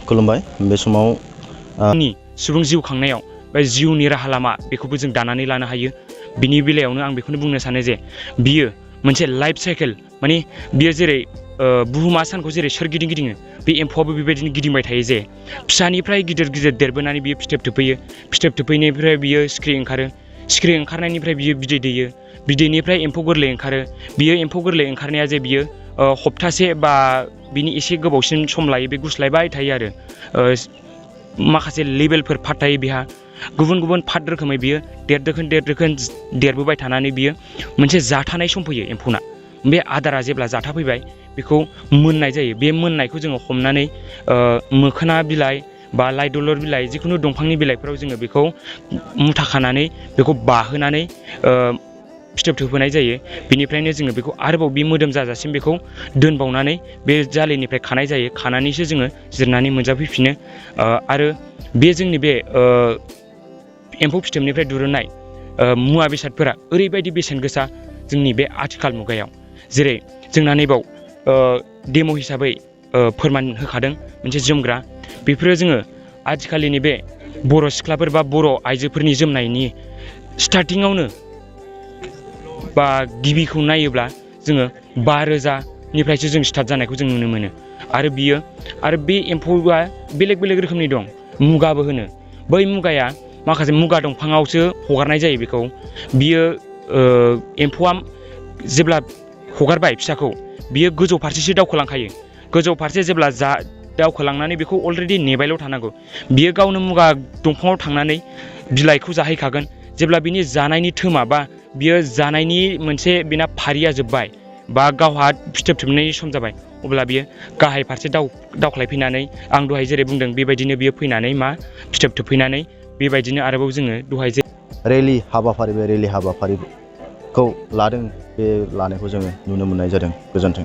खुलुमबाय बे समाव सुबुं जिउ खांनायाव बा जिउनि राहा लामा बेखौबो जों दानानै लानो हायो। बिनि बेलायावनो आं बेखौनो बुंनो सानो जे बियो मोनसे लाइफ साइकेल माने बियो जेरै बुहुमा सानखौ जेरै सोरगिदिं गिदिङो बे एम्फौआबो बेबायदिनो गिदिंबाय थायो जे फिसानिफ्राय गिदिर गिदिर देरबोनानै बियो फिथोब थोबफैयो। फिथोब थोबफैनायनिफ्राय बियो सिखिरि ओंखारो। सिखिरि ओंखारनायनिफ्राय बियो बिदै दैयो। बिदैनिफ्राय एम्फौ गोरलै ओंखारो। बियो एम्फौ गोरलै ओंखारनाया जे बियो हप्तासे बा बिनि एसे गोबावसिन सम लायो बे गुस्लायबाय थायो आरो माखासे लेभेलफोर पार्ट थायो बेहा गुबुन गुबुन पार्ट रोखोमै बियो देरदोखोन देरबोबाय थानानै बियो मोनसे जाथानाय सम फैयो एम्फौना। बे आदारा जेब्ला जाथा फैबाय बेखौ मोननाय जायो। बे मोननायखौ जोङो हमनानै मोखोना बिलाइ बा लाइ दलर बिलाइ जिखुनु दंफांनि बिलाइफोराव जोङो बेखौ मुथा खानानै बेखौ बाहोनानै फिथोब थोबहोनाय जायो। बिनिफ्रायनो जोङो बेखौ आरोबाव बे मोदोम जाजासिम बेखौ दोनबावनानै बे जालिनिफ्राय खानाय जायो। खानानैसो जोङो जिरनानै मोनजाफैफिनो आरो बे जोंनि बे एम्फौ फिथोबनिफ्राय दिरुननाय मुवा बेसादफोरा ओरैबायदि बेसेन गोसा जोंनि बे आथिखाल मुगायाव जेरै जोंना नैबाव डेम' हिसाबै फोरमान होखादों मोनसे जोमग्रा। बेफोरो जोङो आथिखालनि बे बर' सिख्लाफोर बा बर' आइजोफोरनि जोमनायनि स्टार्टिङावनो बा गिबिखौ नायोब्ला जोङो 5,000निफ्रायसो जों स्टार्ट जानायखौ जों नुनो मोनो। आरो बे एम्फौआ बेलेग बेलेग रोखोमनि दं। मुगाबो होनो बै मुगाया माखासे मुगा दंफाङावसो हगारनाय जायो बेखौ। बियो एम्फौआ जेब्ला हगारबाय फिसाखौ बियो गोजौ फारसेसो दावखोलांखायो। गोजौ फारसे जेब्ला दावखोलांनानै बेखौ अलरेडि नेबायल' थानांगौ। बियो गावनो मुगा दंफाङाव थांनानै बिलाइखौ जाहैखागोन। जेब्ला बिनि जानायनि थोमा बा बियो जानायनि मोनसे बिना फारिया जोब्बाय बा गावहा फिथोब थोबनायनि सम जाबाय अब्ला बियो गाहाय फारसे दावख्लायफैनानै आं दहाय जेरै बुंदों बेबायदिनो बियो फैनानै फिथोब थोबफैनानै बेबायदिनो आरोबाव जोङो दहाय जे रेलि हाबाफारिखौ लादों बे लानायखौ जोङो नुनो मोननाय जादों। गोजोन्थों।